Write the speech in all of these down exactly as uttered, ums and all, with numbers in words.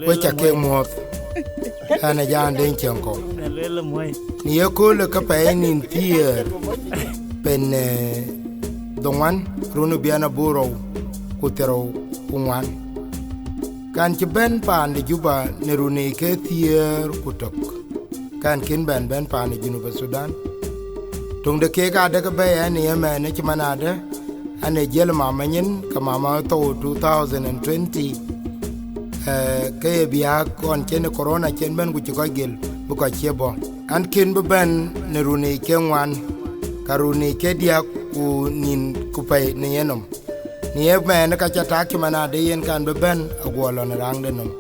Wek ca kek muɔ̈th. Ɣɛn ë Jaan Deŋ Ciɛŋkɔ̈u. Në ye köölë ke pɛɛi nïn thiëër, pɛɛi dhoŋuan, run ë biɛn abur rou ku thiërrou ku ŋuan. Kan cï bɛ̈n paan de Juba në run ë ke thiëër ku tök. Kan kën bɛ̈n bɛ̈n paan ë Junub Thudan. Töŋ de keek adë ke bɛ̈i ɣɛn ë ëmɛn ë cï man adë, ɣɛn ë jiël mama nyin, ke mama thou two thousand and twenty, eh, ke ye biäk ɣɔn cïn ë corona cïn bɛ̈n ku cï kɔc gël bï kɔc cie bɔ̈. Ɣɛn kën bï bɛ̈n në run ë ke ŋuan, ka run ë ke diäk ku nïn ku pɛɛi në yenɔm. Në ye mɛɛn ka ca tak cï man adë yen kan bï bɛ̈n aguɔ lɔ në raŋ de nɔm.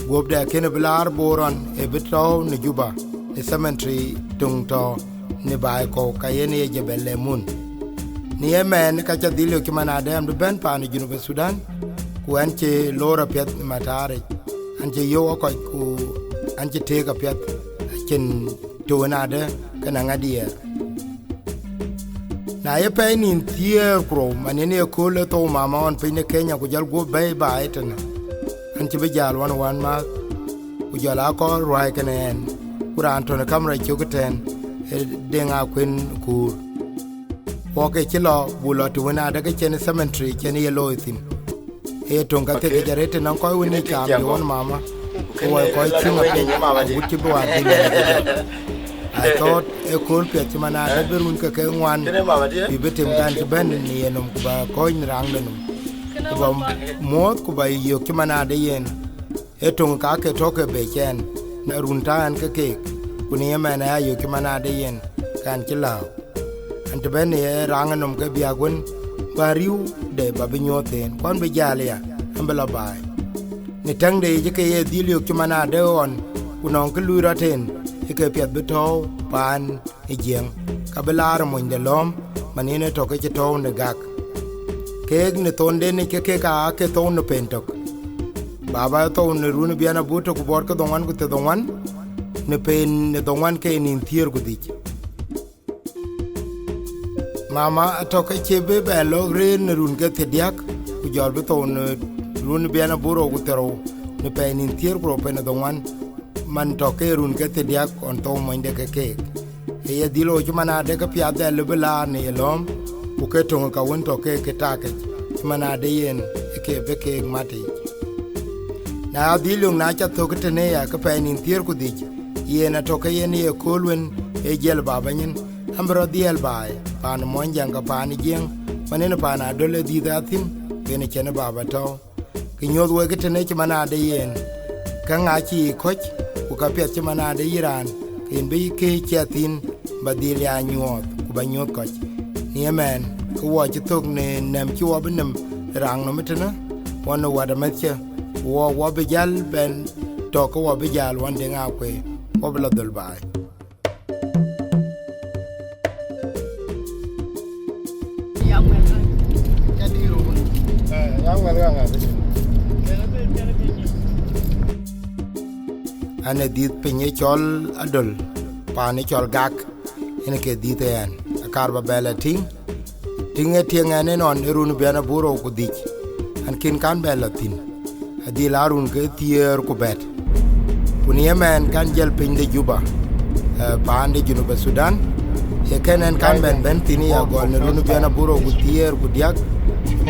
Guɔ̈pde akën bï laar boor ɣɔn ë bï tɔ̈u në Juba, në cemetery töŋ tɔ̈ në baai kɔ̈u ka yen ye Jebel Lemun. Në ye mɛɛn ka ca dhil yök cï man adë ɣɛn bï bɛ̈n paan ë Junub Thudan, ku ɣɛn cï loor apiɛth ë mataaric, ɣɛn cï yöök akɔc ku ɣɛn cï teek apiɛth, acïn tëu ën adë kënë ŋa diɛɛr. Na ye pɛɛi nïn thiëër ku rou, man yen ye kööl ë thou mama ɣɔn piny në Kenya, ku jɔl guɔ̈p bɛ̈i baai ëtënë. Ɣɛn cï bï jäl ɣɔn wän määth, ku jɔl aa kɔɔr ruääi kënë ɣɛn, ku raan tɔ̈ në kamera cök ëtɛ̈ɛ̈n, ë Deŋ Akuën Kuur. Wɔ ke cï lɔ, buk lɔ të wën adë ke cïn cemetery cïn ye looi thïn. Ee töŋ ka thiekic arëët të nɔŋ kɔc wën ë kaam de ɣɔn mama, ku wɔ kɔc cï ŋa piny, agut cï bï wäär dhil. I thought ë kööl piɛth cï man adë bï run ke ke ŋuan, bï bï tim kan cï bɛ̈n në yenɔm ku ba kɔ̈ɔ̈c në raŋ de nɔm. Ku ba muɔ̈ɔ̈th ku ba yök cï man adë yen. Ee töŋ ka ke tɔ̈ ke bei cɛn, në run tɔ̈ ɣɛn ke keek, ku në ëmɛn aya yök cï man adë yen, kan cï lääu. Ɣɛn të bɛ̈n ë raŋ ë nɔm ke biäk wën, ba riëëude ba bï nyuɔɔth thïn, ku ɣɛn bï jäl aya, ɣɛn bï lɔ baai. Në täŋde yic ke ye dhil yök cï man adë ɣɔn, ku nɔŋ kë lui rɔt en, ë ke piɛth bï tɔ̈u paan ë Jiëŋ, ka bï laar ë monyde lɔ̈ɔ̈m, man yen ë tɔ̈ ke cï tɔ̈u në gak. Keek në thondenë ke kek aa ke thou në pɛɛi tök. Baba thou në run ë biɛn abur tök ku buɔɔt ke dhoŋuan ku thiërdhoŋuan, në pɛɛi në dhoŋuan ke nïn thiëër ku dhïc. Mama atɔ̈ ke cï bï bɛ lɔ̈k rëër në run ke thiërdiäk, ku jɔl bï thou në run ë biɛn abur rou ku thiërrou, në pɛɛi nïn thiëër ku rou pɛɛi në dhoŋuan, man tɔ̈ ke run ke thiërdiäk ɣɔn thou monyde ke keek. Ee ye dhil ɣo cï man adë ke piath dhɛl bï laar në ye lɔ̈ɔ̈m, ku ke töŋ ka wën tɔ̈ ke ke takic, cï man adë yen ë ke bï keek mat yic. Na ya dhil yök na ca thök tënë ya ke pɛɛi nïn thiëër ku dhïc, yen atɔ̈ ke yen ye kööl wën ë jiël baba nyin, ɣɛn bï rɔt dhiɛl baai, paan ë Muɔnyjäŋ ke paan ë Jiëŋ, man yen paan Adöl ë dhiëth athïn, yen ë cïn baba tɔ̈u. Kë nyuɔ̈th wek tënë cï man adë yen, käŋ acï kɔ̈c, ku ka piɛth cï man adë yï raan, ke yïn bï kë ciɛth thïn, ba dhil ya nyuɔɔth, ku ba nyuɔ̈th kɔc. Në ëmɛn, ke wɔ cï thök në nɛm cï wɔ bï nɛm raŋ nɔm ëtënë, ɣɔn ë wat amɛ̈thkiɛ̈, ku wɔ, wɔ bï jäl bɛ̈n tɔ̈ ke wɔ bï jäl ɣɔn Deŋ Akuën, wɔ bï lɔ dhöl baai. Ɣɛn ë dhiëth piny ë cɔl Adöl, paan ë cɔl Gak, yen ke dhiëth ë ɣɛn. Akaar ba bɛ lɔ tïŋ, tïŋ ë tiëŋ ɣɛn ënɔn ë run biɛn abur rou ku dhïc, ɣɛn kën kan bɛ lɔ thïn. Adhil aa run ke thiëër ku bɛ̈t. Ku në ëmɛn kan jiël piny de Juba, eh, paan de Junub Thudan, ye kën ɣɛn kan bɛ̈n bɛ̈n thïn ya gɔl në run biɛn abur rou ku thiëër ku diäk,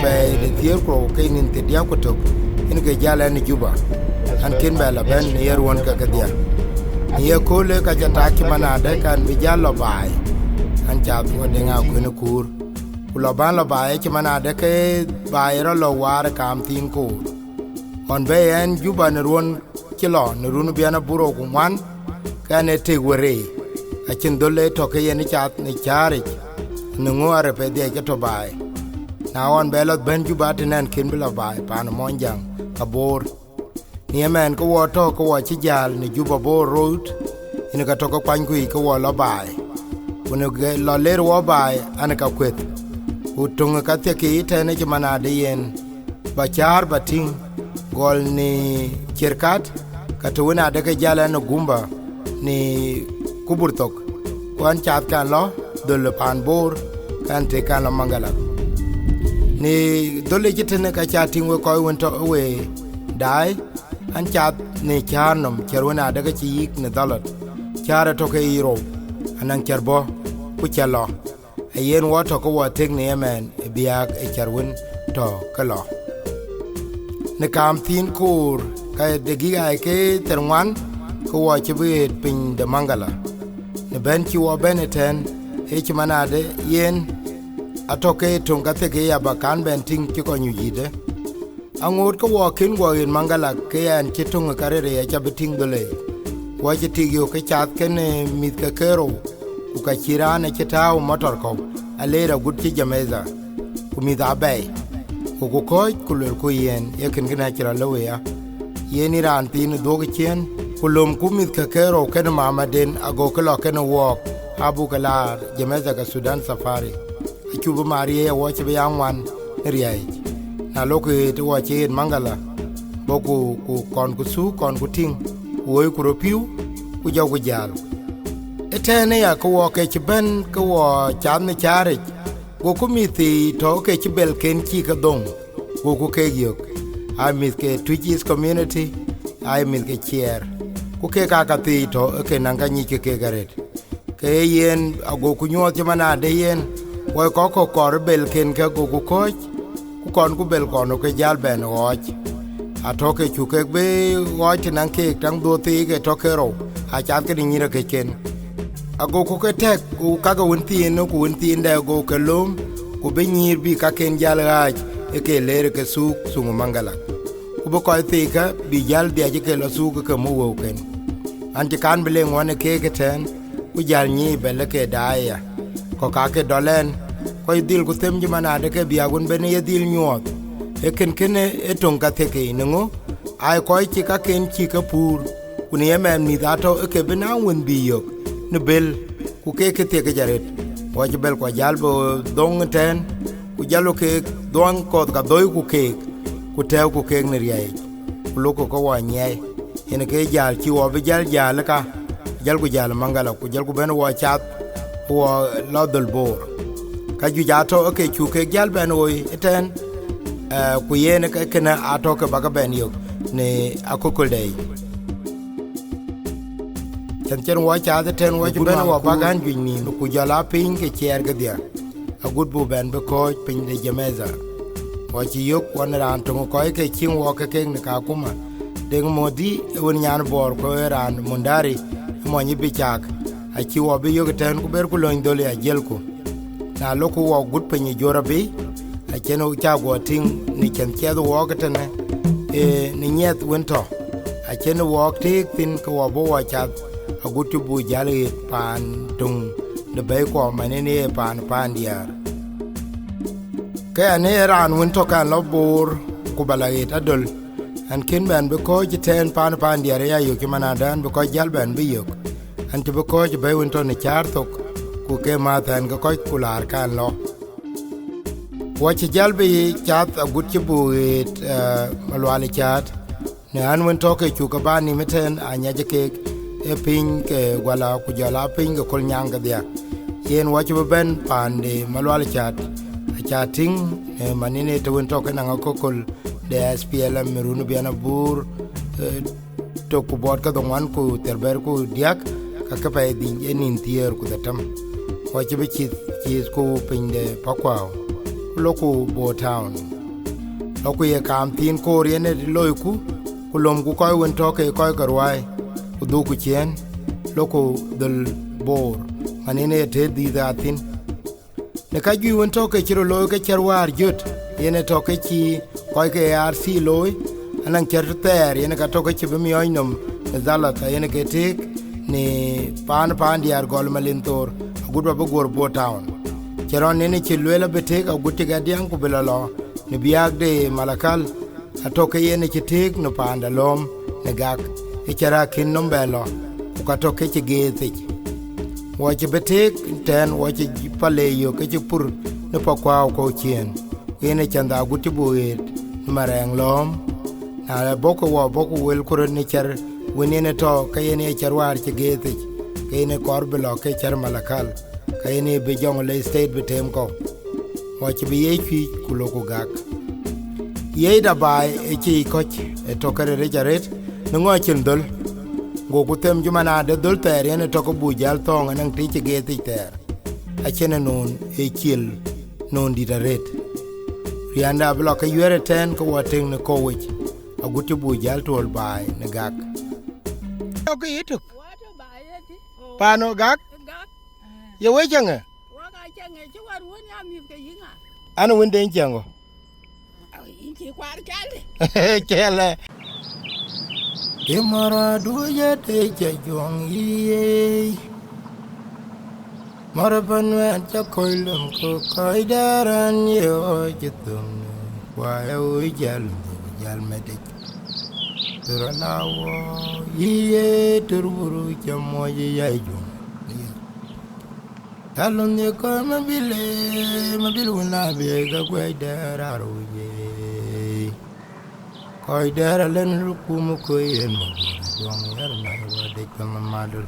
pɛɛi de thiëër ku rou ke nïn thiërdiäk ku tök, yen ke jäl ɣɛn ë Juba. Ɣɛn kën bɛ lɔ bɛ̈n në ye ruɔ̈n ke kedhia. Në ye köölë ka ca tak cï man adë kan bï jäl lɔ baai, ɣɛn cath wɔ Deŋ Akuën Kuur. Ku lɔ bän lɔ baai cï man adë ke baai rɔt lɔ waar ë kaam thiin koor. Ɣɔn bɛ̈i ɣɛn Juba në ruɔ̈n cï lɔ në run biɛn abur rou ku ŋuan, ke ɣɛn ë tek wërëi, acïn dhöl ë tɔ̈ ke yen ë cath në cääric, në ŋö arëp ë dhiac ke tɔ̈ baai. Na ɣɔn bɛ lɔ bɛ̈n Juba tënë ɣɛn kën bï lɔ baai paan ë Muɔnyjäŋ ka Boor. Në ëmɛn ke wɔ tɔ̈ ke wɔ cï jäl në Juba Boor Road, yen ka tɔ̈ ke kuany kuic ke wɔ lɔ baai. Ku në ke lɔ ler wɔ baai, an, ka kueth. Ku töŋ ë ka thiëkic tɛ̈n ë cï man adë yen, ba cäär ba tïŋ, gɔl në Cirkat, ka të wën adë ke jäl ɣɛn ë Gumba në kubur thok. Ku ɣɛn cath kan lɔ dhöl ë paan Boor, kan të kan lɔ Maŋgala. Në dhöl ë cï tënë ka ca tïŋ wek kɔc wën tɔ̈ ë we daai, An cath në cäär nɔm, cär wën adë ke cï yïk në dhalot, cäär ë tɔ̈ ke yic rou, anɔŋ cär bɔ̈, ku cär lɔ. Ayen wɔ tɔ̈ ke wɔ tëk në ëmɛn ë biäk ë cär wën tɔ̈ ke lɔ. Në kaam thiin koor, ka dagika ke thiërŋuan, ke wɔ cï bï ɣet piny de Maŋgala. Në bɛ̈n cï wɔ bɛ̈n ëtɛ̈ɛ̈n, ë cï man adë yen atɔ̈ ke töŋ ka thek ë ya ba kan bɛ̈n tïŋ cï kɔc nyuc yïdë. Aŋoot ke wɔ kën guɔ ɣet Maŋgala ke ɣɛn cï töŋ ë karɛt ë ya ca bï tïŋ dhöl ë. Wɔ cï tik yök ke cath kenë mïth ke kerou, ku ka cï raan acï tääu motor kɔ̈u, aleer agut cï Jamaica, ku mïth abɛ̈i. Ku ku kɔ̈ɔ̈c ku luelku yen, ye kën kënë acï rɔt lëu ëya. Yen ë raan thiin ë dhuɔ̈k ë ciëën, ku lömku mïth ke kerou kenë mamaden, agokï lɔ kenë wɔɔk, abuk ke laar Jamaica ke Sudan Safari. Acu bï maar ye wɔ cï bï ya ŋuan në riɛɛc. Na lok ɣet wɔ cï ɣet Maŋgala, bɔ̈ ku, ku kɔn ku thuk, kɔn ku tïŋ, ku woi ku röt pïu, ku jɔku jäl. Ëtɛ̈ɛ̈n ëya ke wɔ ke cï bɛ̈n ke wɔ cath në cääric, goku mïth thii tɔ̈ ke cï bɛ̈lken cï ke dhoŋ, goku keek yök. Aa mïth ke Twic East Community, aa mïth ke Ciɛɛr, ku keek aa ka thii tɔ̈ ë ke naŋ ka nyic ke keek arëët. Ke yen agoku nyuɔɔth cï man adë yen, woi kɔ̈k kɔ̈k kɔɔr bɛ̈lken ke goku kɔ̈ɔ̈c, ku kɔn ku bɛ̈l kɔn ke jäl bɛ̈n ɣɔɔc. Atɔ̈ ke cuk kek bï ɣɔɔc të naŋ keek taŋ dhuɔ̈k thii ke tɔ̈ ke rou, acath ke në nyïïr akëcken. Agoku ke tɛ̈k, ku kake wën thiin, ku wën thiin dɛ go ke lööm, ku bï nyïïr bï kaken jäl ɣääc ë ke leer ke thuk, thuk ë Maŋgala. Ku bï kɔc thiikä bï jäl dhiac ë ke lɔ thuk ë ke muk wëuken. An cï kan bï leŋ ɣɔn ë keek ëtɛ̈ɛ̈n, ku jäl nyiic bɛ̈l ë ke daai aya. Kɔ̈k aake dɔl ɛn, kɔc dhil ku them cï man adë ke biäk wën bɛ̈n ye dhil nyuɔɔth. Ee kën kënë ë töŋ ka thiek ë në ŋö, aa kɔc cï kaken cï ke puur, ku në ëmɛn mïth atɔ̈ ë ke bï naŋ wën bï yök në bɛ̈l, ku keek kë thiekic arëët. Wɔ cï bɛ̈l kuɔ jäl bï dhoŋ ëtɛ̈ɛ̈n, ku jälku keek dhuɔ̈ŋ kɔ̈th ka dhöiku keek, ku tɛ̈ɛ̈uku keek në riɛɛc, ku lokku ke wɔ nyiɛɛi. Yen ke jäl cï wɔ bï jäl jäl ë ka, jälku jäl Maŋgala, ku jälku bɛ̈n wɔ cath, ku wɔ lɔ dhöl Boor. Ka juëc atɔ̈ ë ke cuk kek jäl bɛ̈n ɣoi ëtɛ̈ɛ̈n, eh, ku yen ke kënë atɔ̈ ke bä ke bɛ̈n yök në akököl dɛ̈ yic. Cɛn cïn wɔ cath ëtɛ̈ɛ̈n, wɔ cï bɛ̈n wɔ bä gän juëc nïïm, ku jɔl aa piny ke Ciɛɛr kedhie, agut buk bɛ̈n bï kɔ̈ɔ̈c piny de Jamaica. Wɔ cï yök wɔ në raan töŋ kɔc ke ciëŋ wɔ ke kek në Kakuma, Deŋ Modi ë wën nyan Bɔɔr, ku ë raan Mundari ë mɔny ë Bicak, acï wɔ bï yök ëtɛ̈ɛ̈n, ku berku lööny dhöl ya jiëlku. Na lokku wɔ gut piny ë Juɔ̈r abï, acïn ca guɔ tïŋ në cɛn ciɛth wɔɔk ëtënë, ee, në nyiɛth wën tɔ̈, acïn wɔɔk tëëk thïn ke wɔ bï wɔ cath, agut cï buk jäl ɣet paan töŋ de bɛ̈ikuɔ, man yen ye paan, paan diäär. Ke ɣɛn ee raan wën tɔ̈ kan lɔ Boor, ku bä lɔ ɣet Adöl, ɣɛn kën bɛ̈n bï kɔ̈ɔ̈c ëtɛ̈ɛ̈n paan, paan diäär aya yök cï man adɛ̈, ɣɛn bï kɔ̈ɔ̈c jäl bɛ̈n bï yök. Ɣɛn cï bï kɔ̈ɔ̈c bɛ̈i wën tɔ̈ në cäär thok, ku ke määth ɣɛn ke kɔc ku laar kan lɔ. Wɔ cï jäl bï cath agut cï buk ɣet, eh, Malual ë Cäät. Në ɣän wën tɔ̈ ke cuk ke bä nïïm ëtɛ̈ɛ̈n, anyiɛc keek ë piny ke Guala ku jɔl aa piny ke Kolnyaŋ kedhie. Yen wɔ cï bï bɛ̈n paan de Malual ë Cäät, acä tïŋ, eh, man yen ee të wën tɔ̈ ke naŋ akököl de S P L M run biɛn abur, eh, tök ku buɔɔt ke dhoŋuan ku thiërbɛ̈t ku diäk, ka ke pɛɛi dhïc ë nïn thiëër ku dhetem. Wɔ cï bï cïth, cïth ku piny de Pakuau, ku lokku Bor Town. Lokku ye kaam thiin koor yen ë loiku, ku lömku kɔc wën tɔ̈ ke kɔc ke ruääi, ku dhukku ciëën, lokku dhöl Boor, man yen ee të dhiëth aa thïn. Në ka juëc wën tɔ̈ ke cï röt looi ke cär wäär jöt, yen ë tɔ̈ ke cï kɔc ke A R C looi, anɔŋ cär thɛɛr yen ka tɔ̈ ke cï bï miɔɔc nɔm në Dhalath, yen ke tëëk në paan, paan diäär gɔl Malin Thor, agut bä bï guöör Bor Town. Cï rɔn yen cï lueel abï tëëk agut cï Gadiaŋ ku bï lɔ lɔ në biäk de Malakal, atɔ̈ ke yen cï tëëk në paan de Lɔ̈ɔ̈m në Gak, ë cär akïn nɔm bɛ lɔ, ku ka tɔ̈ ke cï geethic. Wɔ cï bï tëëk tɛ̈ɛ̈n, wɔ cï pale yök ke cï pur në Pakuau kɔ̈u ciëën, ku yen ë cändha agut cï buk ɣet në Marɛɛŋ Lɔ̈ɔ̈m. Na bɔ̈ ke wɔ bɔ̈ ku wëlku röt në cär wën yen ë tɔ̈ ke yen ye cär wäär cï geethic, ke yen ë kɔɔr bï lɔ ke cär Malakal, ke yen ë bï Jonglei State bï teem kɔ̈u. Wɔ cï bï yiëc cuëc ku lokku Gak. Yiëcda baai ë cï kɔc ë tɔ̈ ke rɛ̈ɛ̈ric arëët, Në ŋö acïn dhöl, goku them cï man ade dhöl thɛɛr yen ë tɔ̈ ke buk jäl thɔ̈ɔ̈ŋ ënɔŋ tïc ë geethic thɛɛr. Acïn ë noon ë cil noon dït arëët. Riɛnda abï lɔ ke yuɛ̈r ëtɛ̈ɛ̈n ke wɔ tëŋ në kɔ̈u yic, agut cï buk jäl tuɔ̈l baai në gak. Tɔ̈ ke yï tök. Paan ë gak, ye wec cäŋë? An wën den cäŋö? Cɛlɛ. Ë mɔ̈r aduɔ̈c ë tëë cä juɔ̈ŋ yiëëi. Mɔ̈r ë bɛ̈n wɛ̈ɛ̈t cä kɔc lom ke kɔc dɛ̈ɛ̈r ɛn ye ɣɔɔc cï thöm. Wä ë wïc jäl dhuk jäl mɛtic. Tër ala wɔ yiëëi tër wuru cä muɔc ë yai juɔ̈ŋ. Alun ye kɔc mabil, mabil wun abie ke guɛc dɛ̈ɛ̈r arou ye. Kɔc dɛ̈ɛ̈r alën rukum kɔc yen mabur juɔŋ yɛr na ye wadec pɛm madol.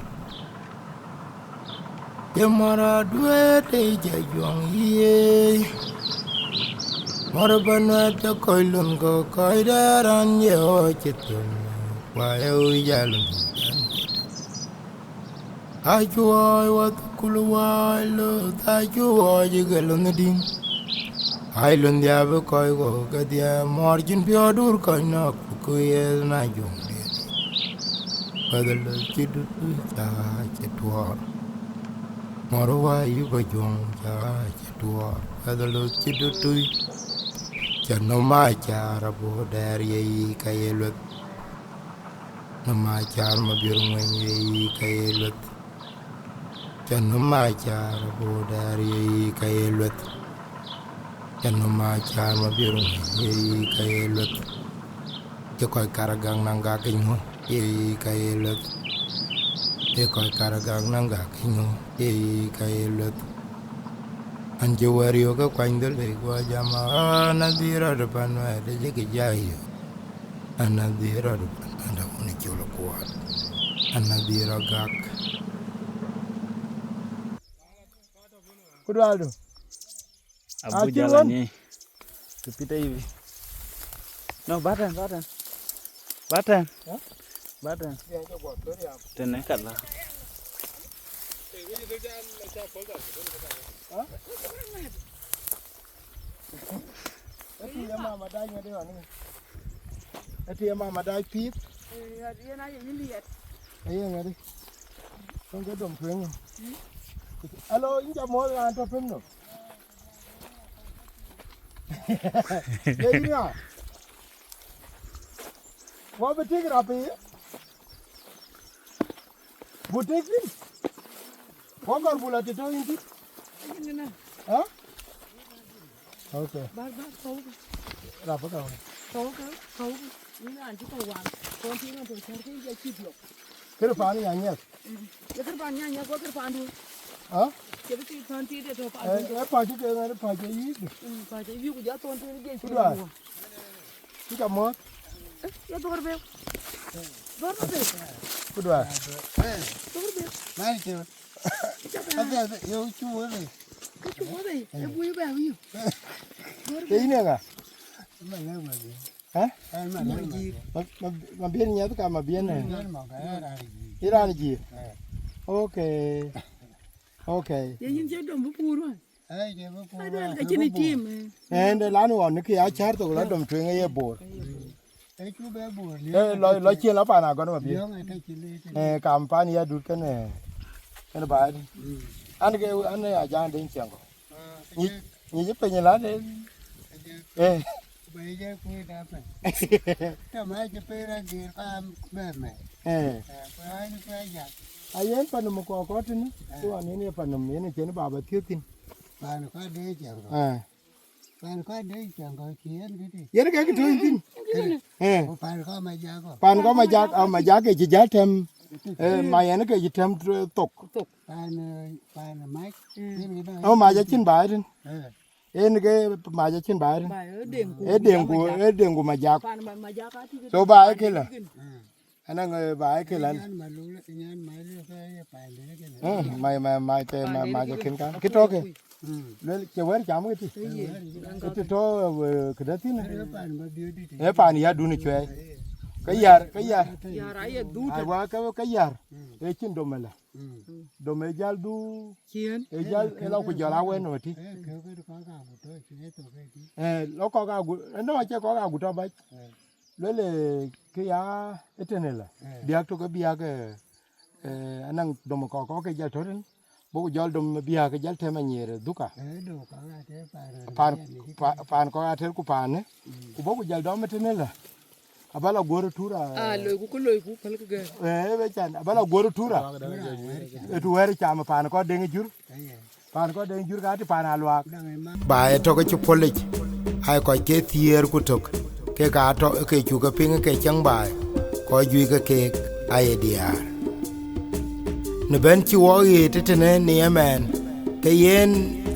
Ye mɔ̈r aduëët ë jɛ juɔŋ ye. Mɔ̈r bä nuɛɛt cä kɔc lun ke kɔc dɛ̈ɛ̈r an ye ɣɔɔc cï thöm. Wa ye wïc alun. Acuɔɔc wathukul waai loth, acuɔɔc ë ke lon ë dïŋ. Ai lon dhiaap ë kɔc kɔ̈k kedhie, mɔ̈r cïn piɔ̈ɔ̈th dur kɔc nɔ̈k, ku yeth na juɔ̈ŋ diɛt. Wɛ̈th ë loth cï dutui ca cï tuɔɔr. Mɔ̈r waai yup ajuɔ̈ŋ ca cï tuɔɔr. Wɛ̈th ë loth cï dutui. Cä nöm aa caar abɔ̈ dɛ̈ɛ̈r ye yic ka ye lueth. Nöm aa caar mabiör ŋuɛny ye yic ka ye lueth. Cä nöm aa caar abɔ̈ dɛ̈ɛ̈r ye yic ka ye lueth. Cä nöm aa caar mabiör ŋuɛny ye yic ka ye lueth. Ye kɔc kar agak naŋ gak ŋö ye yic ka ye lueth. Ye kɔc kar agak naŋ gak ŋö ye yic ka ye lueth. An cï wɛ̈ɛ̈r yök ke kuany dhël bei guɔ jam an adhil rɔt pan wɛ̈ɛ̈t ë cï kë jai yök. An adhil rɔt pan adä wun col kuɔɔt. An adhil rɔt gak. Kuduaaldu. Abu jala ni. Tupita hivi. No, button, button. Button. Huh? Button. Tene kala. Huh? Ëtï ye mama dac ŋädï ɣɔn ëŋö? Ëtï ye mama dac pïïth? Yen aye yïn liɛt. Aye ŋädï? Kɔn ke dom tueŋ. Alo, yïn ca muɔ̈th raan tɔ pem no. Ye yïn ŋa? Wɔ bï tik rap ë. Bu tek thïn. Wok kɔr bula të tɔ̈ yïn thïn. Ënë. Ha? Okay. Bar bar kɔ̈u. Rap ka. Kɔ̈u ka, kɔ̈u ka. Yïn an cï kɔ̈u wan. Kɔn tïŋ an tɔ̈ cär ke ya cï diɔk. Kër paan ya nyɛth. Ye kër paan ya nyɛth, wok kër paan du. Ha? Cï bï tik thɔn ti de tɔ̈ paan du. Eh, eh, pa cï ke, eh, pa cï yï. Mm, pa cï yï ku ja thɔn ti de. Kudual. Cï ca mɔ̈ɔ̈th. Eh, ye dhor beu. Dhor beu. Kudual. Dhor beu. Mal cï. Cï ca beu. Ade, ade, yo cu wëdhi. Ke cu wëdhi. E bui beu yu. Dhor beu. Ke yïn e ŋa? Ma le ma bi. Ha? Ai ma le ma bi. Ma, ma, ma bien nyath ka ma bien e. Bien ma ka era ji. Iran ji. Eh. Okay. Okay. Ye yïn cï dom bï pur wän. Ai, ke bï pur. Aduel wän, ka ke cïn bï pur. Tim, eh. En de lan won ke ya char to la dom tueŋ ye bor. Ai, cu be bor. Eh, lo, lo cien la pan agon ma bi. Yong e ke cï le. Eh, kam pan ya dut ken, eh, ken ba. Mm. An ke, an ya jan den chengo. Ah, ni, ni je pe ni la de. Eh. Ba ye ku da pen. Ta ma je pe ra dir ka be me. Eh. Eh, ku ai ni ku ya. A yen pan mo ko ko tin. Eh. Tu an ni pan mo yen chen baba tiu tin. Pan ko de chengo. Eh. Pan kɔc dec cäŋ kɔc cï yen këtï. Yen ke këtï thïn. Eh. Ku pan kɔc ma jak kɔc. Pan kɔc ma jak, a ma jak ke cï ja tɛm. Eh, ma yen ke cï tɛm thok. Pan, eh, pan mac. Mm. Yen ke dɔc. Oh, mac acïn baai thïn. Eh. Yen ke mac acïn baai thïn. Ba, eh, deŋ ku, eh, deŋ ku, eh, deŋ ku ma jak. Pan ma, ma jak a tï. So baai ke la. Eh. Anaŋ, eh, ba ë kë lan. Nyan malul, nyan malul ka ye pande kene. Eh, ma, ma, ma, te, ma, ma, je kin kan. Ki toke. Mm. Lel, ke wer cham ke ti. Ye. Ke ti to, eh, ke da tin. Are pan ba biodi ti. E pan ya dun chwe. Eh. Ke yär, ke yär. Yär aye dhut. Ai, wa ke, ke yär. Ee cïn dom ëlä. Dom ë jäl dhuk. Ciën. Ë jäl ë la ku jɔl a wën nɔm ëtï. Ee, lɔ kɔk agut, ë nɔm acie kɔk agut tɔ bac. Luel, ee, ke ya ëtënë la. Biäk tök ë biäk, ee, ee, anäŋ dom kɔk kɔk ke jäl tɔ tën. Buk jɔl dom biäk ke jäl tɛm anyiëër dhuka. Paan, pa-, paan kɔk ater ku paanë. Ku buk jäl dɔm ëtënë la. Abä la guöör ë Tura. Ah, loiku, ku loiku, pälkï gɛ̈ɛ̈r. Ee, be can, abä la guöör ë Tura. Ë tu wɛ̈ɛ̈r cam paan kɔc deŋ ë jur. Paan kɔc deŋ ë jur ka tï paan aluaak. Ba ë tɔ̈ ke cï puɔ̈l yic, ai kɔc ke thiëër ku tök, kek aa tɔ̈ ë ke cuk ke piŋ ë ke cäŋ baai, kɔc juëc ke keek aye diäär. Në bɛ̈n cï wɔ ɣet ëtënë në ëmɛɛn, ke yen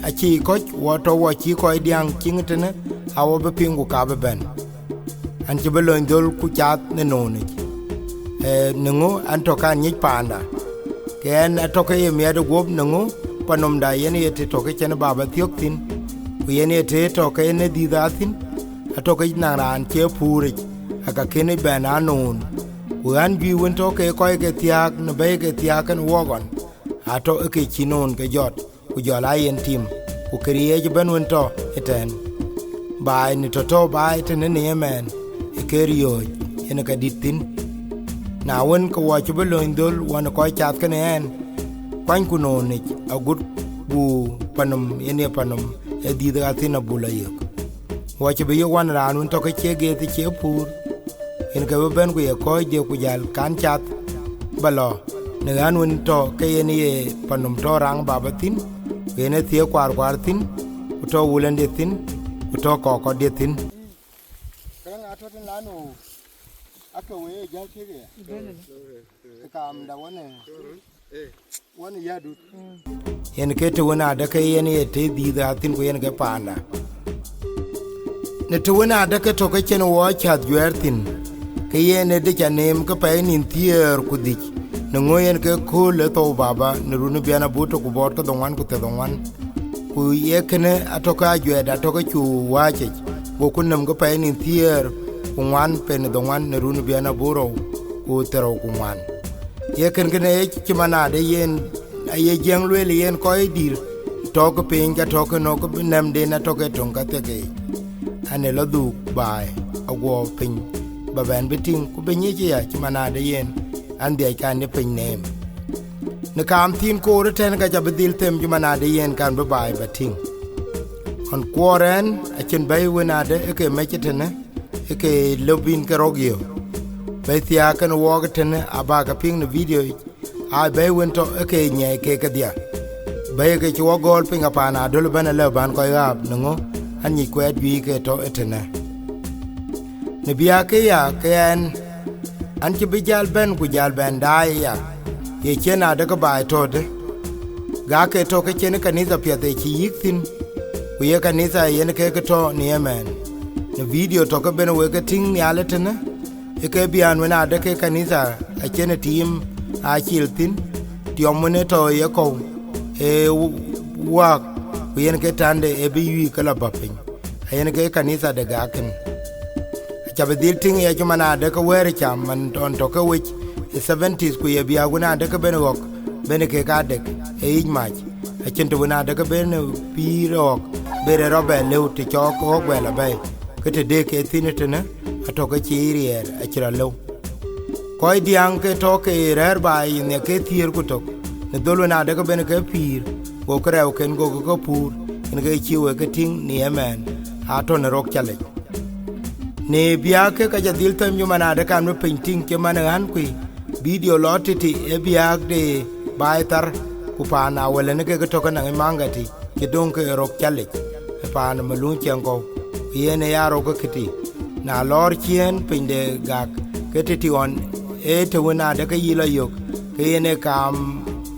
acï kɔc wɔ tɔ̈ wɔ cï kɔc diäŋ ciŋ ëtënë, awɔ bï piŋ ku ka bï bɛ̈n. An cï bï lony dhöl ku cath në noonic. Ee, në ŋö an tɔ̈ kan nyic paanda? Ke ɛn atɔ̈ ke ye miɛt ë guöp në ŋö panomda yen ye të tɔ̈ ke cïn baba thiök thïn, ku yen ye të tɔ̈ ke yen ë dhiëth aa thïn, atɔ̈ ke naŋ raan cie puuric, aka kënë bɛ̈n aa noon. Ku ɣän juëc wën tɔ̈ ke kɔc ke thiääk në bɛ̈i ke thiääk kën wuɔk ɣɔn, atɔ̈ ë ke cï noon ke jɔt. Ku jɔl aa yen tim, ku këriëëc ëbɛ̈n wën tɔ̈ ëtɛ̈ɛ̈n. Baai në tɔ̈tɔ̈u baai tënë në ëmɛɛn, ë ke riööc, yen ë ke dït thïn. Na wën, ke wɔ cï bï lööny dhöl wɔ në kɔc cath kenë ɛn, kuanyku noonic agut, buk panom, yen ye panom, ë dhiëth ɣathïn abul ayök. Wɔ cï bï yök wän raan wën tɔ̈ ke cie geeth ë cie puur, yen ke bï bɛ̈n ku ye kɔ̈ɔ̈cde ku jäl kan cath ba lɔ në ɣän wën tɔ̈ ke yen ye panom tɔ̈ raŋ baba thïn, ku yen ë thiëëk kuaar kuaar thïn, ku tɔ̈ wulëndiɛ̈ thïn, ku tɔ̈ kɔk kɔ̈kdiɛ̈ thïn. Këraŋ atɔ̈ tën lanu ake we ye jäl tiëk ya. Bɛ̈n ëlä. Ke kaamda wën ë, wën ë yadut. Yen ke të wën adë ke yen ye të dhiëth athïn ku yen ke paanda. Në të wën adë ke tɔ̈ ke cïn wɔ cath juɛɛr thïn, ke yen ë dec aneem ke pɛɛi nïn thiëër ku dhïc, në ŋö yen ke kööl ë thou baba në run ë biɛn abur tök ku bɔɔt ke dhoŋuan ku thiërdhoŋuan. Ku ye kënë atɔ̈ ke ajuɛɛrda atɔ̈ ke cu wääc yic, goku nɛm ke pɛɛi nïn thiëër ku ŋuan pɛɛi në dhoŋuan në run ë biɛn abur rou ku thiërrou ku ŋuan. Ye kën kënë ë cï man adë yen, aye Jiëŋ lueel yen kɔc dït tɔ̈ ke piny ka tɔ̈ ke nɔ̈k ke bï nɛmden atɔ̈ ke töŋ ka thiëk yic. An ë lɔ dhuk baai, aguɔ piny ba bɛn bï tïŋ, ku bï nyic ëya cï man adë yen, an dhiac kan ë piny neem. Në kaam thiin koor ëtɛ̈ɛ̈n ka ca bï dhil them cï man adë yen kan bï baai ba tïŋ. Ɣɔn kuɔɔr ɛn, acïn bɛ̈i wën adë ë ke mec ëtënë, ë ke lëu bïn ke rɔ̈k yök. Bɛ̈i thiaak kën wɔɔk ëtënë aba ke piŋ në video yic, aa bɛ̈i wën tɔ̈ ë ke nyiɛɛi keek kedhie. Bɛ̈i ke cï wɔ gɔ̈ɔ̈l piny apaan adöl ëbɛ̈n alëu bän kɔc ɣaap në ŋö, an nyic kuɛɛt juëc ke tɔ̈ ëtënë. Në biäk ke ya ke ɛn, an cï bï jäl bɛ̈n ku jäl bɛ̈n daai ëya, ye ciën adë ke baai tɔ̈ dë. Gak ke tɔ̈ ke cïn kanitha piɛth ë cï yïk thïn, ku ye kanitha yen ke ke tɔ̈ në ëmɛɛn. Në video tɔ̈ ke ben wek ke tïŋ nhial ëtënë, ë ke biäk wën adë ke kanitha acïn ë tiim aa cil thïn, tiɔm wën ë tɔ̈ ye kɔ̈u ë waak, ku yen ke tande ë bï yuiik ke lɔ bä piny. Ayen ke kanitha de gak kën. Aca bï dhil tïŋ ya cï man adë ke wɛ̈ɛ̈r cam man tɔn tɔ̈ ke wec ë seventies, ku ye biäk wën adë ke ben ɣɔ̈k, ben kek adek ë yic mac. Acïn të wën adë ke ben pïïr ɣɔ̈k, ben rɔt bɛ lëu të cɔk ɣɔ̈k bɛ lɔ bɛ̈i, ke të dek ke thïn ëtënë, atɔ̈ ke cï riɛɛr acï rɔt lëu. Kɔc diäŋ ke tɔ̈ ke rɛ̈ɛ̈r baai ë nhiɛk ke thiëër ku tök, në dhöl wën adë ke ben ke pïïr, gokï rɛɛuken gokï ke puur, yen ke cï wek ke tïŋ në ëmɛɛn, atɔ̈ në rok calic. Në biäk ke ka ca dhil them cï man adë kan bï piny tïŋ cï man ë ɣän kui, video lɔ titi ë biäk de baai thar, ku paan awëlënë kek tɔ̈ ke naŋ ë maŋgati, cï döŋ ke rok calic, ë paan ë maluŋ ciɛŋ kɔ̈u, ku yen ë ya rok ë këtï. Na lɔɔr ciëën piny de gak, ke titi ɣɔn ee të wën adë ke yï lɔ yök, ke yen ë kaam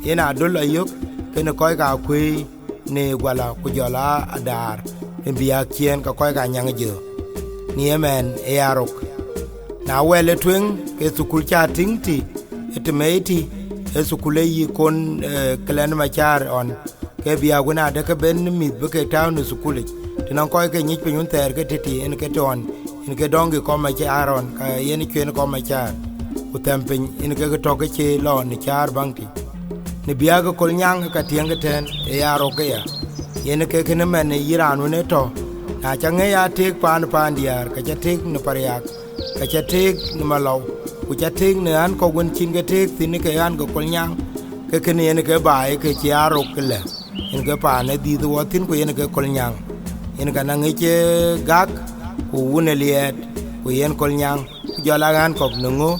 yen adöl lɔ yök, kenë kɔc ka kuëëi në guala ku jɔl aa adaar në biäk ciëën ke kɔc ka nyaŋ jö. Në ëmɛɛn ë ya rok. Na wɛl ë tueŋ, ke thukul ca tïŋ tï, ë të mei tï, ë thukul ë yï kon, eh, këlɛn macaar ɣɔn, ke biäk wën adë ke ben mïth bï ke tääu në thukulic. Të nɔŋ kɔc ke nyic piny wën thɛɛr ke titi en ke tɔ̈ɔ̈n, Ke dɔŋkï kɔm acï Aaron, ka yen cueen kɔm acaar, ku thɛm piny, yen ke tɔ̈ ke cï lɔ në caar baŋ tïc. Në biäk ë Kolnyaŋ ka tiɛŋkï tɛ̈n ë ya rok këya, yen ke kënë mɛn ë yï raan wën ë tɔ̈, na ca ŋic aa tëëk paan paan diäär, ka ca tëëk në Pariak, ka ca tëëk në Malɔu, ku ca tëëk në ɣän kɔ̈k wën cïn ke tëëk thïn ke ɣän ke Kolnyaŋ, ke kënë yen ke baai ke cï aa rok këlë. Yen ke paan ë dhiëth wɔ thïn, ku yen ke Kolnyaŋ, yen ka na ŋic ë Gak, ku wun ë Liɛɛt, ku yen Kolnyaŋ, ku jɔl a ɣän kɔ̈k në ŋö,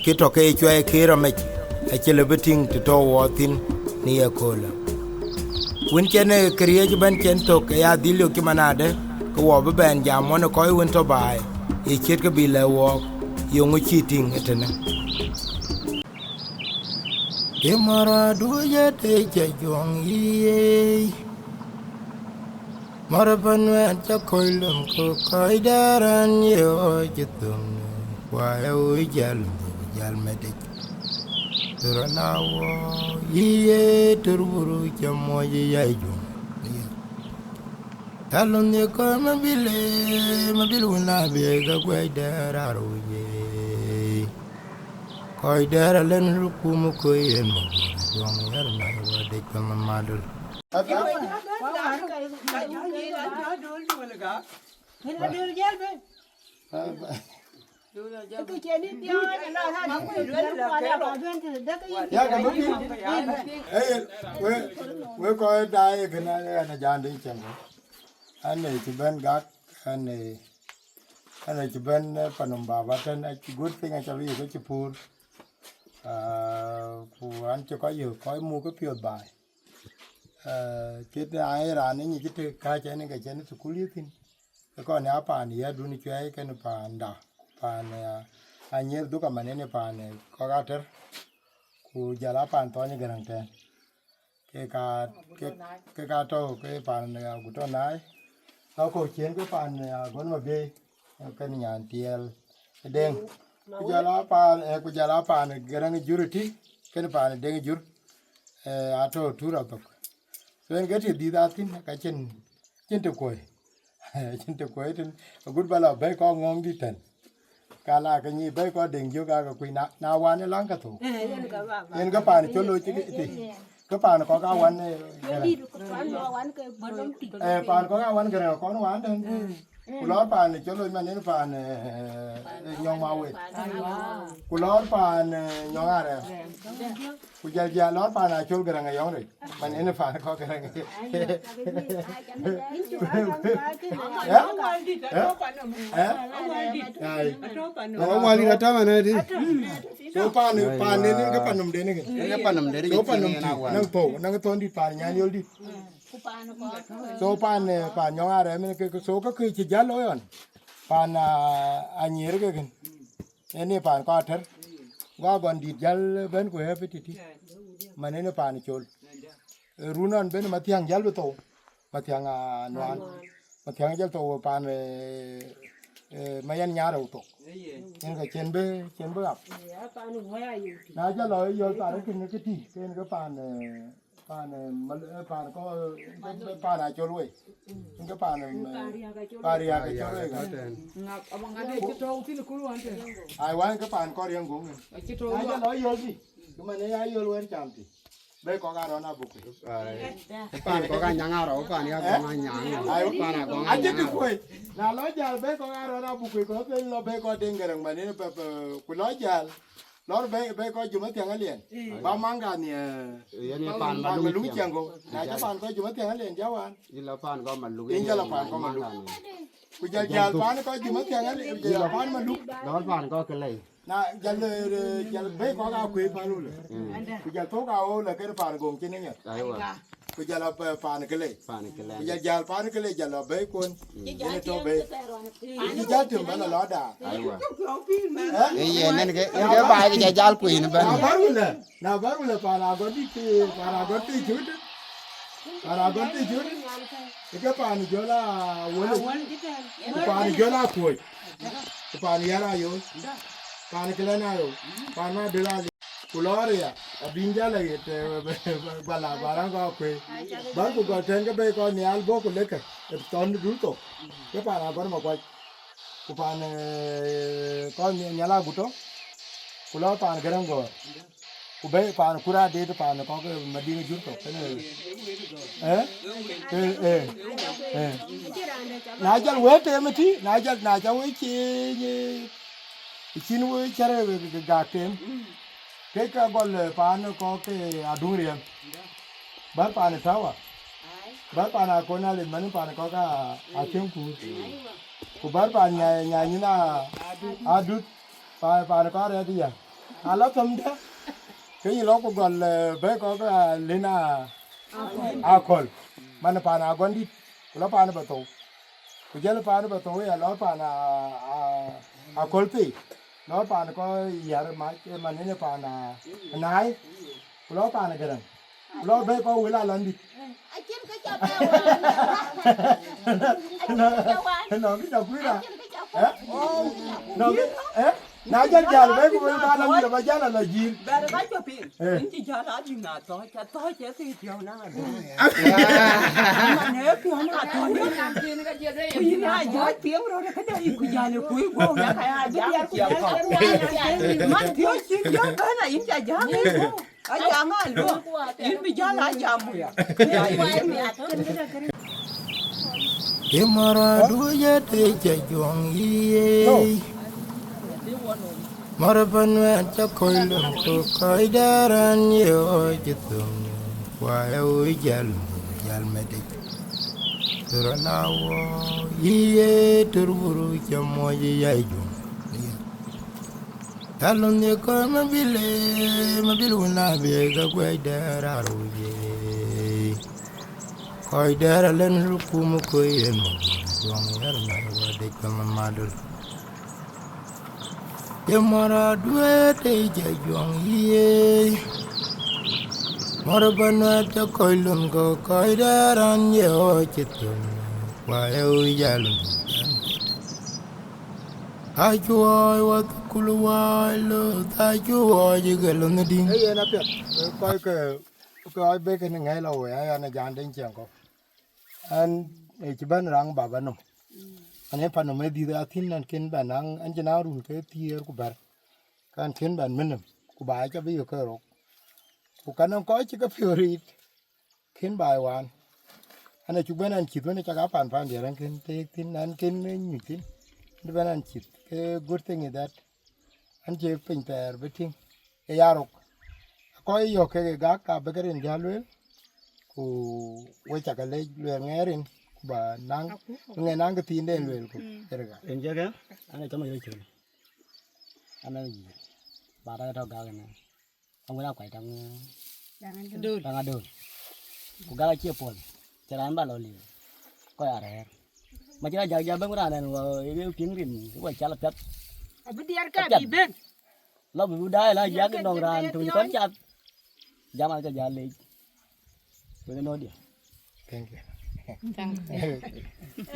kë tɔ̈ ke cuai kë rɔmec, acï lë bï tïŋ të tɔ̈ wɔ thïn në ye köölë. Wën cɛn ë këriëëc ëbɛ̈n cɛn thök, ke ya dhil yök cï manadë, ke wɔ bï bɛn jam wɔ në kɔc wën tɔ̈ baai, ye ciɛ̈t ke bï lɛ̈k wɔɔk, yeŋö cï tïŋ ëtënë. Ke mɔ̈radu ye tëë cä juɔ̈ŋ yiëëi, mɔ̈r ëbɛ̈n wɛ̈ɛ̈t cä kɔc lom, ku kɔc dɛ̈ɛ̈r ɛn ye ɣɔɔc cï thöm, ku aa ye ɣööc jäl, ku jäl mɛtic. Tör ala wɔ, yï ye tör wuru cä muɔc ë yai juɔ̈ŋ. Alun ye kɔc mabil, mabil wun la biɛɛi ke guɛc dɛ̈ɛ̈r arou ye. Kɔc dɛ̈ɛ̈r alɛn rukum ku yen mabil juɔŋ yɛr na ye wɔ dec pɛn mamadul. Ya ka mabil. Ey, we, we kɔc daai kënë, an, an, jande cɛŋ. An, ë cï bɛ̈n Gak, an, ë, an, ë cï bɛ̈n, eh, panum baba tɛ̈n, a cï good thing, aca bï yök ke cï pur. Ah, ku an cï kɔc yök, kɔc muk ke piɔ̈th baai. Ah, cït na ye raan ë nyic cï të kääc ɛn ke cɛn thukul yï thïn. Ke kɔn ya paan yädun cuɛi kenë paanda, ku paan, ah, Anyiëër dhuk aman yen paan, eh, kɔ̈k Atɛ̈r, ku jɔl a paan Thɔny Gäräŋ tɛ̈n. Ke ka, ke, ke ka tɔ̈u ke paan, eh, Agut Tɔ̈ Naai. Ka kɔ̈u ciëën ke paan, eh, Agɔn Mabiëi, eh, kenë nyan tiɛɛl ë Deŋ. Ku jɔl a paan, eh, ku jɔl a paan Gäräŋ Jur ëtï, kenë paan Deŋ Jur, eh, atɔ̈u tur athok. So yen ke të dhiëth athïn, ka cïn, cïn të kuɔi. Cïn të kuɔi tën, agut ba la bɛ̈i kɔ̈k ŋɔ̈ŋ dït tɛ̈n. Ka la ke nyi bɛ̈i kɔ̈k Deŋ Jur ka ke kuc na, na wan ë läŋ ke thou. Yen ke paan col looi cï ke, ke paan kɔ̈k a wan, eh, eh, paan kɔ̈k a wan Gäräŋ kɔn wan tɛ̈n. Ku lɔɔr paan col looi man yen paan, eh, eh, Nyɔŋ Mawet. Ku lɔɔr paan, eh, Nyɔŋ Arɛ̈ɛ̈r. Ku jal jal lɔɔr paan Acol Gäräŋ ë yɔŋ rec. Man yen paan kɔ̈k Gäräŋ. Eh? Eh? Eh? Ai. Awali rata mana di. So paan, paan den ke panum den ke. Yen ke panum den ke. So panum ti, nang thou, nang thou dït paan Nyan Yol dït. So paan, eh, paan Nyɔŋ Arɛ̈ɛ̈r min ke, ke, so ke ke cï jal looi ɣɔn. Paan, ah, Anyiëër ke kën. Yen ë paan kɔc Atɛ̈r. Go Agɔn dït jal bɛ̈n ku ɣɛ̈p ë tïtï. Man yen ë paan Col. Eh, run ɣɔn bɛ̈n Mathiäŋ jal bï thou. Mathiäŋ, ah, Nuan. Mathiäŋ jal thou paan, eh, eh, Mayen Nyarou thok. Yen ke cen bï, cen bï ɣap. Na jal lɔ Yol paan ë kën ke tï, ke yen ke paan, eh, paan, eh, mal-, eh, paan kɔc, eh, paan Acol wei. Yen ke paan, eh, paan Riäk Acol wei ka. Ai, wan ke paan kɔc Riäk Goŋ. Na jal lɔ Yol tï, ke man ë ya Yol wɛ̈ɛ̈r cam tï. Bɛ̈i kɔ̈k Arɔn Abukui. Ai. Paan kɔ̈k Anyaŋ Arɔu, paan ya Agɔŋ Anyaŋ. Ai. Paan Agɔŋ Anyaŋ Arɔu. Acï të kuɔi. Na lɔ jäl bɛ̈i kɔ̈k Arɔn Abukui, kɔ̈k thel lɔ bɛ̈i kɔ̈k Deŋ Gäräŋ man yen pɛp, eh, ku lɔ jäl. Lɔr bɛ̈i, bɛ̈i kɔ̈k Juma Thiäŋ Aliɛn. Ba maŋ ka nhiɛɛr. Yen ye paan Maluk Ciɛŋ Gok. Na cä paan kɔ̈k Juma Thiäŋ Aliɛn ja wan. Yen la paan kɔ̈k Maluk. Yen ja la paan kɔ̈k Maluk. Ku jal jäl paan kɔ̈k Juma Thiäŋ Aliɛn, jal paan Maluk. Lɔr paan kɔ̈k Kelei. Na jal, eh, jal bɛ̈i kɔ̈k Akuëi paan wulë. Ku jal thok a wulë kën paan Goŋ cïn ë nyɔt. Aiwa. Ku jal a pa-, paan Kelei. Paan Kelei. Ku jal jäl paan Kelei jal a bɛ̈i kuɔn. Yen tɔ̈ bɛ̈i. Ku jal tim bɛ̈n a lɔ daar. Aiwa. Eh? Ee, yen nen ke, nen ke baai ke jal kuëi ni bɛ̈n. Na bär wulë, na bär wulë paan Agɔn dït, paan Agɔn dït cut. Paan Agɔn dït cut. Ke paan Jol a wulë. Ku paan Jol a kuɔc. Ku paan Yar Ayol, paan Kelei Ayol, paan Madöl Ali, ku lɔɔr ya, abïn jal a ɣet, eh, ba la, ba raŋ kɔ̈k Akuëi. Bär ku gɔl tɛ̈n ke bɛ̈i kɔ̈k nhial bɔ̈ ku lekë, ë thɔn dul thok. Ke paan Agɔn Makuac. Ku paan, eh, kɔc Nyaŋ Agut tɔ̈, ku lɔ paan Gäräŋ Gɔ̈ɔ̈r. Ku bɛ̈i paan Kur Adet, paan kɔ̈k, eh, Mading Jur tɔ̈, kënë, eh? Eh, eh, eh. Na jɔl wëët teem ëtï, na jɔl, na ca wëët cieeny, eh, cïn wëët cär, eh, gak teem. Ke ka gɔl, eh, paan kɔ̈k, eh, Aduŋ Riɛm. Bär paan Tawa. Bär paan Akon Alith, mani paan kɔ̈k a, Aciëŋ Kuur. Ku bär paan nya, nya nyin a, Adut. Pa, paan kɔ̈k rɛ̈ɛ̈r ya. Ala thöm dë. Ke yï lɔ ku gɔl, eh, bɛ̈i kɔ̈k, eh, Lin a, Akol. Man paan Agɔndït. Ku lɔ paan Bathou. Ku jɔl paan Bathou ya lɔ paan a, a, Akol thii. Lɔ paan kɔ̈k Yar Mac, eh, man ënë paan a, Naai. Ku lɔ paan Gäräŋ. Ku lɔ bɛ̈i kɔ̈k wël alɔndït. Acïn kë ca bɛ wan. Acïn kë ca wan. Nɔŋ kë ca kuïn ra. Acïn kë ca kuïn. Eh? Nɔŋ kë, eh? Na jɔl jäl bɛ̈i ku wël ba lɔndït ba jäl ala jïïr. Bɛ̈ɛ̈r ka cɔk piŋ. Eh. Yïn cï jäl a bï na thɔ̈ɔ̈c, ca thɔ̈ɔ̈c ë thii piɔ̈u na adöŋ. Man ë piɔ̈u na thɔ̈ɔ̈c. Ku yïn a jäl piŋ rɔt këdë yï ku jäl ë kuc guɔ̈u ya ka ya jäl ku jäl. Man piɔ̈u cï piɔ̈u bɛ̈n a yïn ca jäl ë guɔ̈u. Acam a luɔk, yïn bï jäl acam wia. Ye mara duye te ca juɔŋ ye. Mara panuɛt ca kɔc lum ku kɔc dɛran ye ɣɔc thum. Wa e wi jäl, jäl medec. Tura la wɔ ye tur buru ca mɔc ya juɔŋ. Talun ye kɔn mabil, mabil wun la bie ka guɛc dɛr arou ye. Kɔc dɛr alɛn rukum koi en mabil juɔŋ yar na wa dec kɔn mamadul. Ye mara duet e ja juɔŋ ye. Mara banat ta kɔc lun ko kɔc dɛr an ye o ci thun. Wa e u ja lun. Acuɔɔc wa thukul waai loth, acuɔɔc ë gël ë dhïn. Ee yen apiɛth, ee kɔc ke, ke ɣɔc bek kën ŋɛ̈i lɔ wei, aya në janden ciɛŋ kɔ̈u. An, ee cï bɛ̈n raŋ baba nɔm. An, ee pan nɔm ë dhiëth athin, an, kën bɛ̈n naŋ, an, cï naŋ run ke thiëër ku bɛ̈r. Kan kën bɛ̈n min nɔm, ku ba ca bï yök ke rok. Ku ka nɔŋ kɔc cï ke piɔ̈ɔ̈r yiic. Kën baai wään. An, acuk bɛ̈n an cïth wën, cak a pan pan diɛɛr an kën teek thïn, an kën nyuc thïn. An bɛ̈n an cïth. Ke good thing is that an cie piny thɛɛr bï tïŋ. Ke ya rok. Kɔc yɔ̈k kek ë gak, ka bï ke rin jäl lueel. Ku we cak lec lueel ŋɛɛr rin, ku ba naŋ, bï ŋɛɛr naŋ kë thiinden lueel ku. Erga. Rin jɛkë, an acɔm ayɔ̈c cïn. An an yic. Ba rɛ̈k tɔ̈ gak ënë. Aŋun akuac taŋ, taŋ adöl. Ku gak acie puɔl, cï raan ba lɔ liu, kɔc arɛ̈ɛ̈r. Ma cïn ajak ja bɛ̈n raan ɛn wɔ, ë piŋ rin, wɔ cal apiath. Abï diɛɛr ke abï bɛ̈n. Lɔ bï daai la jak nɔŋ raan tuny kɔn cath. Jam aca ja lec. Wek ënɔɔdiɛ. Thank you. Thank you.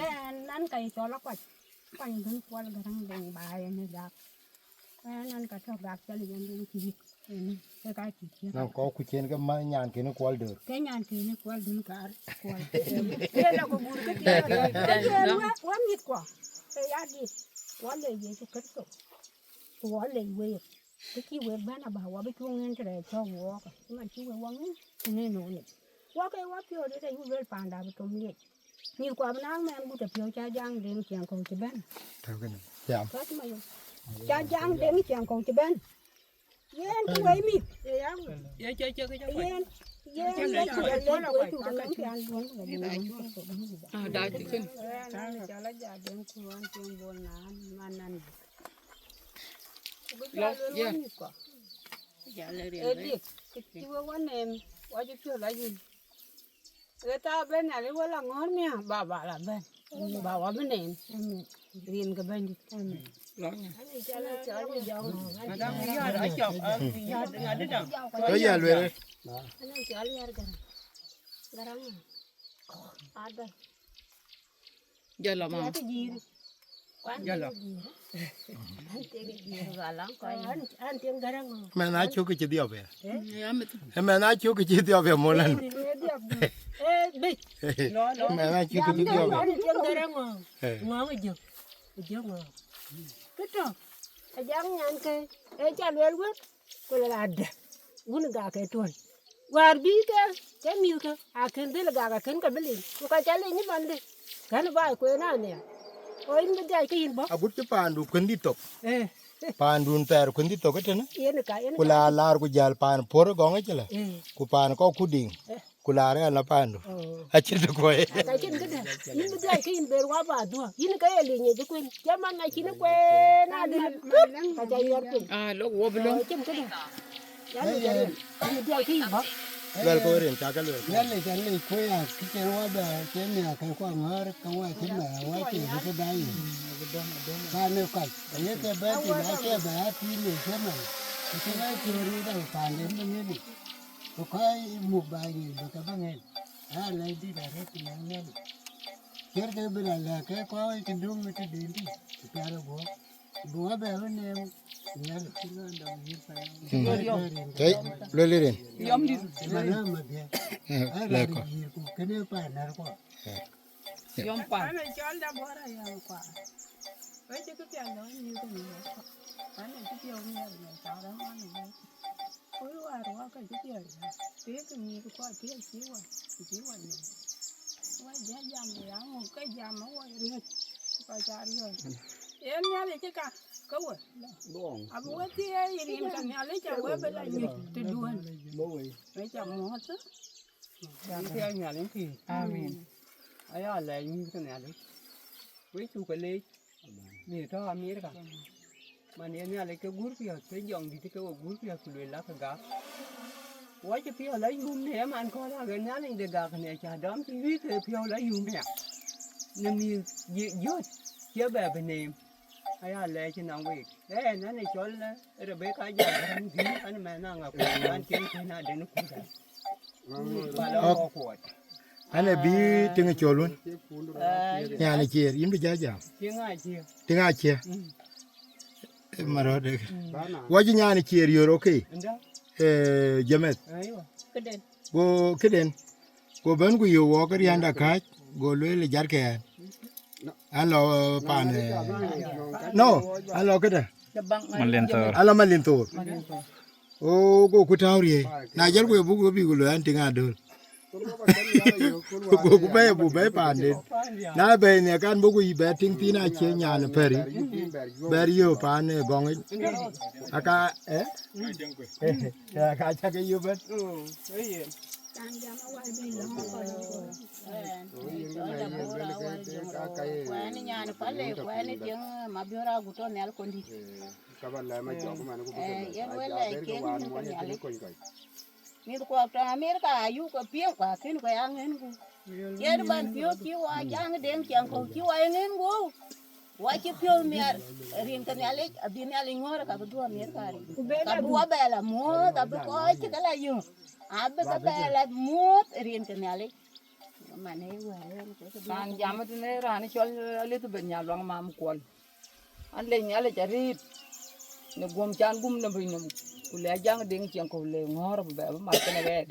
Eh, nan ka ye cɔl akuac. Kuany bïn kuɔl Gäräŋ Deŋ ba yen ë gak. Ënɔn ka tɔ̈ gak cɔl yen den cï yïk. Ënë, ke ka cï cï. Nɔn kɔc ku cien ke ma nyan kën kuɔl döör. Ke nyan kën kuɔl dun kar kuɔl. Ke la ku gur ke tiɛɛl. Ke yen wä, wä mïth kuɔ. Ke ya dit. Wä le Yecu Kërtho. Ku wä le wek. Ke cï wek bɛ̈n aba wä bï cuŋ yen tërɛɛc cɔ̈k wɔɔk. Man cï wek wä ŋic. Ënë nɔn. Wä ke wä piɔ̈ɔ̈th ëtë yï luel panda bï thom liec. Mïth kuɔ bï naŋ mɛn gut apiɔ̈u ca jaŋ deŋ ciɛŋ kɔ̈u cï bɛ̈n. Tɔ̈ kënë. Jam. Tɔ̈ cï ma yom. Ca jaŋ deŋ ciɛŋ kɔ̈u cï bɛ̈n. Yen ku wei mïth. Ye ya ŋö? Ye cï cï cï yen, yen ye cï lec wei tu ke nɔŋ pian duɔ̈n ku ke duɔ̈n. Ah, da cï kën. Ënë cɔl aja deŋ ku ɣɔn cieŋ bol na man nan. Ku bï jal luel wä mïth kuɔ. Ee dik, kë cï wek wä neem, wä cï piɔ̈l ayï. Ɣet aa bɛ̈n nhial ë wël aŋɔ̈ɔ̈r nhial, ba, ba la bɛ̈n. Ba wä bï neem. Rin ke Bɛ̈nydït. Madam, yär, acɔk, ah, yär, ŋadï däŋ. Ënë cɔl yär Gäräŋ. Gäräŋ. Ada. Jɔlɔ, mam. Jɔlɔ. Mɛn acuk kë cï dhiɔp ya. Ë mɛn acuk kë cï dhiɔp ya, molan. Mɛn acuk kë cï dhiɔp ya. Eh. Jɔŋɔ. Kë tɔ̈, ajak nyan ke, ee ca luel wën, ku lë adë, wun gak ke tuɔ̈l. Wäär bï ke, ke mïthke, akën dhil gak, akën ke bï liny, ku ka ca liny ëmandë, kën baai kueen anhial. Ku yïn bï dhiac ke yïn bɔ̈. Agut cï paandu kuëndït thok. Eh. Paandun thɛɛr kuëndït thok ëtënë, yen ka, yen ku ka. La laar ku jäl paan puɔ̈r ë gɔŋ ëcï lë, eh, ku paan kɔ̈k ku diŋ. Eh. Ku laar ë ala paandu. Oh. Acïn të kuɔ̈i. Ka cïn këdë. Yïn bï dhiac ke yïn ber wa ba dhuɔ̈k. Yïn ke ye linyë cï kuën. Cï man na cïn kuën adï. Ka ca yɔr piny. Ah, lok wo bï lok. Oh, cïn këdë. Yan, eh, yan, yan dhiac ke yïn bɔ̈. Luɛl ke werin, ca ke luɛl. Yan le, yan le, kuya, kï cïn wa bɛ, cïn nia ke kua ŋɔ̈ɔ̈r, ke wa cï mɛ, wa cï ke da yï. Ka ne kɔc, ye ke bɛ ti na ke bɛ a ti le cï man. Cï wa cï ri da pande mene. Ku kɔc muk baai ŋic bï ke bï ŋic, aa lɛc dït arëët ë nɛn nɛn. Thiërkë bï la lɛ̈k ke kɔc cï döŋ ë tëden dït, ku pial ë guɔ̈p, bï wä bɛ bï neem nhial. Mm. Luel rin. Yɔm dït. Ë man ë madhiɛ. Eh, aa lɛ̈k raan kɔc. Dït ku kënë paan nɛ̈r kuɔ. Eh. Yɔm pan. An ë cɔl Debora Yɔm Kuar. Wek cï këpiɛth lɔ nyuuth ë miɔ̈c kɔ̈k. An ë këpiɛth miɛt ë miɔ̈c kɔ̈k rɛ̈m ɣɔn ë miɔ̈c. Ku wäär wä ke cï piɛth lɔ. Tëëk ë miɔ̈c kɔ̈k tëëk cï wä, ku cï wä nyin. Wä jɛ jam ë ya ŋö ke jam ë wä riɔ̈c. Kɔc ca riɔ̈c. Yen Nhialic cï ka, ke we. Abï we thiëëc rin ke Nhialic, ca we bï la nyuc tëduön. Wek ca muɔ̈ɔ̈th. Yïn piac Nhialic pïïr. Amen. Aya lɛc mïth ke Nhialic. Wek cuk ke leec. Mïth tɔ̈ Amerika. Man ye Nhialic ke guur piɔ̈th, ke jɔŋdït ke we guur piɔ̈th ku luel la ke gak. Wɔ cï piɔ̈u la yum në ëman kööl, ake Nhialic de gak në ca dɔm cï wïïk ke piɔ̈u la yum nia. Në mïth jiöt, cie bɛ bï neem. Aya lɛc nɔm week. Ëë, nɛn ë cɔl, eh, Rebeka Jal, bɛ̈ny dhïn, an mɛn aŋa kuɔɔt, an cïn kën aden kuɔɔt. Ba la ɣɔɔk kuɔɔt. An ë bï tiŋ cɔl wën. Aa, nyan ë ciëër, yïn bï jɔ jam. Tiŋ aciëër. Tiŋ aciëër. Mm. Ë marɔt dek. Mm. Wɔ cï nyan ë ciëër yör, okay. Ënda? Eh, James. Aywa. Këden. Go këden. Go bɛ̈n ku yök wɔ ke riända kääc, go lueel ë jatkɛ ɛn. An lɔ paan, eh, no, an lɔ këdë? Malin Thor. An lɔ Malin Thor. Malin Thor. O, go ku tääu riëëc. Na jɔl ku ye buk bï ku lueel an tiŋ adöl. Go ku bɛ̈i, bu bɛ̈i paanden. Na bɛ̈i nhiäk kan buk ku yï bɛ tiŋ thiin acie nyan pɛ̈ri. Bɛ̈r yö paan, eh, gɔŋic. Aka, eh? Ka cak yö bɛ̈n. Kuɛn nyan pale, kuɛn tiŋ Mabiör agut tɔ̈ nhial kɔndït. Ka ba lɛ̈m a jɔk man ku bï ke, eh, lɛ̈k yen a wël jɔk lɛc den ke kek wan mïth muɔny ke Nhialic. Kony kɔc. Mïth kuɔk tɔ̈ Amerika ayuk ke piŋ, ku akën kɔc aŋën ku. Yen ban piɔ̈u cï wa jaŋ deŋ ciɛŋ kɔ̈u cï wa ye ŋën guɔ̈u. Wa cï piɔ̈u miɛt, rin ke Nhialic, abï Nhialic ŋɔ̈ɔ̈r ka bï dhuɔ̈k miɛt kaarë. Ka bï wa bɛ la muɔ̈ɔ̈th, abï kɔc cï ke la yöŋ. Abï ke bɛ la muɔ̈ɔ̈th rin ke Nhialic. Man ee wɛ̈ɛ̈r yen ke ke raan jam tënë raan cɔl Elizabeth Nyaluaŋ Mam Kuɔl. An lec Nhialic arëët në guɔ̈m can gum në piny nɔm, ku le ajaŋ deŋ ciɛŋ kɔ̈u le ŋɔ̈ɔ̈r bï bɛ bï mat kënë rɛɛr.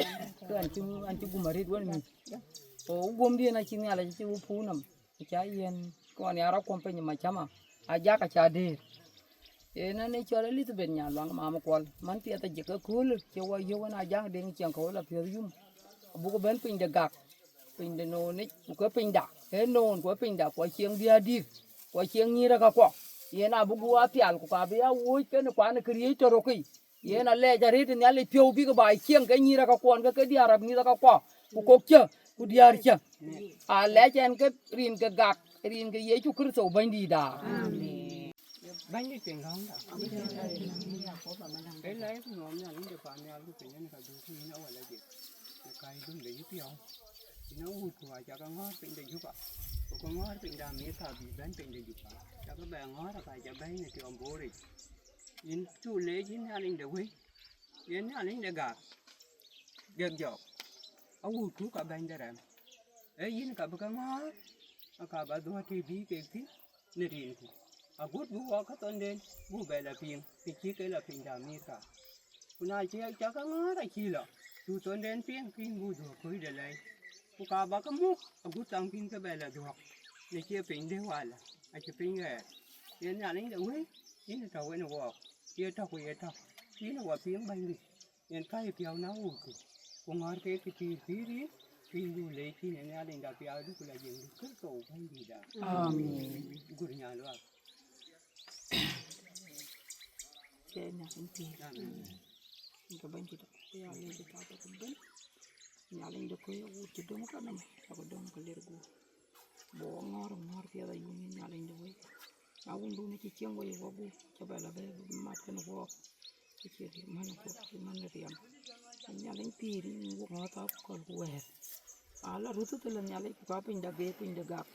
Ke an cï, an cï gum arëët wën mïth. Ku guɔ̈mdiɛ̈n acï Nhialic acï wä puk nɔm, acä yiɛ̈n kɔn ya rɔt kuɔm piny macama, ajak acä dëër. Yen an ë cɔl Elizabeth Nyaluaŋ Mam Kuɔl, man piɛth ajëk ëköölë, cï wɔ yök wën ajaŋ deŋ ciɛŋ kɔ̈u la piɔ̈th yum. Abuk bɛ̈n piny de gak, piny de noonic, ku ke pinyda, ee noon ku ee pinyda, ku acieŋ diäär dït, ku acieŋ nyïïr ë kakuɔ. Yen abuk guɔ apial, ku ka bï ya wööc kenë kuan ë këriëëc tɔ̈ rökic. Yen alɛɛc arëët ë Nhialic piɔ̈u bïk baai cieŋ ke nyïïr ë kakuɔn, ke ke diäär ë mïth ë kakuɔ, ku kok cä, ku diäär cä. Alɛɛc ɛn ke rin ke gak, rin ke Yecu Kërtho Bɛ̈nydïïtda. Amen. Bɛ̈nydït piny gäŋda. Ë la yï nuɔɔm nhial, yïn de pan nhial ku piny en ka dhuk yïn awal ajik. Në ka yï dhum de yï piɔ̈u. Yïn awut ku aca ke ŋɔ̈ɔ̈r piny de Juba. Ku ke ŋɔ̈ɔ̈r piny de Amerika bï bɛ̈n piny de Juba. Ca ke bɛ ŋɔ̈ɔ̈r aka ca bɛ̈ny në tiɔm booric. Yïn cu leec yïn Nhialic de wëi. Yen Nhialic de gak. Gek jɔk. Awut ku ka bɛ̈ny de rɛm. Ee yïn ka bï ke ŋɔ̈ɔ̈r. Aka ba dhuɔ̈k tï bï kek thïn. Në rinku. Agut bï wɔ käthɔnden, buk bɛ la piŋ, kë cï ke la piny de Amerika. Ku na cï cak ke ŋɔ̈ɔ̈r acï lɔ, cu thɔnden piŋ, kë yïn buk dhuɔ̈k kööc de lɛi. Ku ka ba ke muk, agut thaŋ kïn ke bɛ la dhuɔ̈k, në cie piny de wala. Acï piny ɣɛɛr, yen Nhialic de wëi, yïn ë tɔ̈u en ë wɔɔk, ye tɔ̈ ku ye tɔ̈, yïn ë wɔ piŋ Bɛ̈nydït, yen ka yï piɔ̈u na wutku, ku ŋɔ̈ɔ̈r ke kë cïï pïïr yïn, piny du leec yïn ë Nhialic de piaaudu ku la jiëŋdu Kërtho Bɛ̈nydït aa. Amin. Gur nya luaak. Ke Nhialic pïïr. Amin. Ke Bɛ̈nydït ya leec thaa thok ëbën. Nhialic de kɔc awut cï döŋ ka nɔm, cakë döŋ ke ler guur. Bɔ̈ ŋɔ̈ɔ̈r ŋɔ̈ɔ̈r piɛth ayum yïn Nhialic de wëi. Na wundun cï cieŋ wei wɔ gup, cä bɛ la bɛ mat kënë wɔɔk. Cï cie dï man kuɔth cï man riɛm. Nhialic pïïr yïn wok ŋɔ̈ɔ̈th akɔ̈l ku wɛ̈ɛ̈r. Ala ruth thilë Nhialic ku ka piny da geer piny de gak.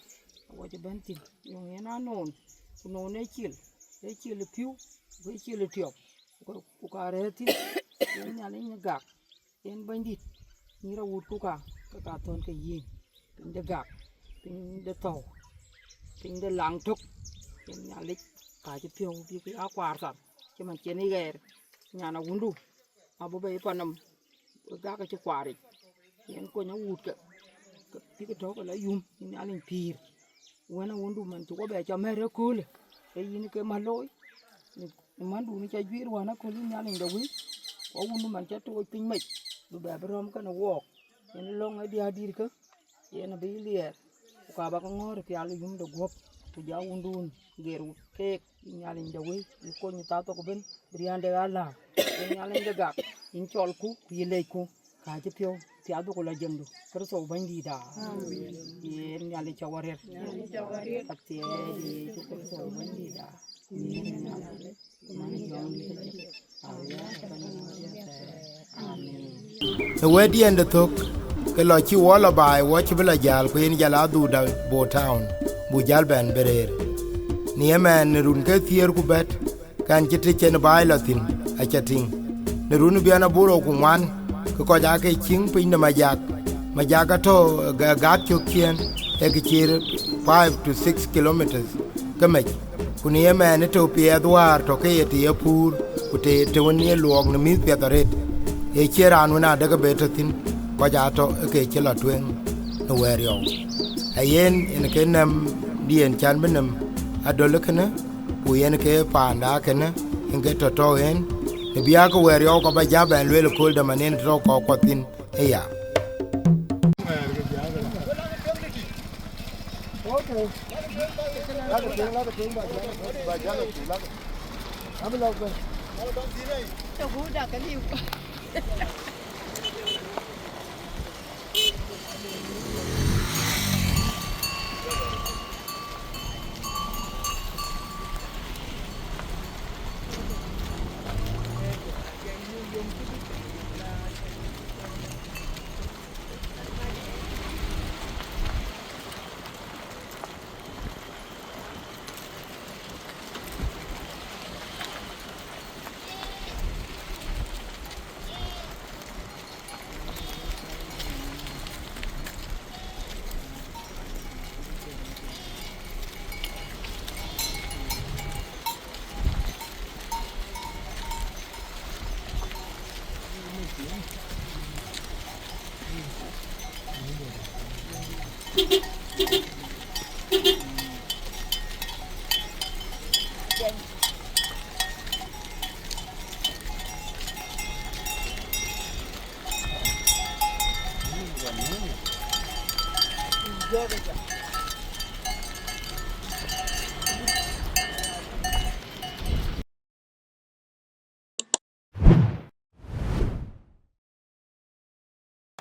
Awɔ cï bɛ̈n thïn, yöŋ yen anoon, ku noon ee cil, ee cil ë piu, ku ee cil ë tiɔp, ku ka rɛ̈ɛ̈r thïn, yen Nhialic në gak. Yen Bɛ̈nydït, nyïïr awutku ka, ke ka thɔ̈n ke yïn, piny de gak, piny de thɔ̈u, piny de laŋ tök, yen Nhialic, ka cï piɔ̈u bïk ya kuaar thar, cï man cïn ë ɣɛɛr, nyan awundu, abï bɛ ye pan nɔm, gak acï kuaar yic, yen kony awut ke, ke bïk tɔ̈u ke la yum, yïn Nhialic pïïr. Wën awundu man cï wɔ bɛ cɔm mɛ̈r ëköölë, ke yïn ke man looi, në, në mandun ca juiir wän aköl yïn Nhialic de wëi, ku awundu man ca tooc piny mec, bï bɛ bï rɔ̈m kënë wɔɔk, yen lɔ̈ŋ ë diäär dïïrkë, yen abï liɛɛr, ku ka bä ke ŋɔ̈ɔ̈r ë pial ë yum de guɔ̈p, ku jɔ awundun ger keek, yïn Nhialic de wëi, yï kony ë thaa thok ëbën, bï riɛ̈nde ɣa lääu, yïn Nhialic de gak, yïn cɔlku, ku yï lecku. Ka cï piɔ̈u, piathdu ku la jiëŋdu, Kërtho Bɛ̈nydït aa. Amin. Yen Nhialic cä wä riɛr. Nhialic cä wä riɛr. Ka thiëëc Yecu Kërtho Bɛ̈nydït aa. Yen Nhialic, man Jɔŋdït, awia ka në wä riɛr thɛɛr. Amin. Në wɛ̈tdiɛn de thök, ke lɔ cï wɔ lɔ baai, wɔ cï bï lɔ jäl, ku yen jäl adhuda Bor Town, bu jäl bɛ̈n bï rëër. Në ëmɛn, në run ke thiëër ku bɛ̈t, kɛn cï të cen baai lɔ thïn, acä tïŋ. Në run biɛn aburou ku ŋuan, ke kɔc aake ciŋ piny de Majak. Majak atɔ̈, eh, ga-, gaat cök ciëën, ee kë cï five to six kilometres ke mec. Ku në ëmɛn ë tɔ̈ piɛth wäär tɔ̈ ke ye të ye puur, ku të, të wën ye luɔɔk në mïth piɛth arëët. Ee cie raan wën adekë be tɔ̈ thïn, kɔc aa tɔ̈ ë ke cï lɔ tueŋ në wɛ̈ɛ̈r yɔu. Ayen, yen ke nɛmdiɛn cän bï nɛm adöl ë kënë, ku yen ke paanda kënë, yen ke tɔ̈ tɔ̈u en, në biäk wɛ̈ɛ̈r yɔu ka bä ja bɛn lueel ëkööl däman en tɔ̈ kɔ̈k kuɔth thïn ëya.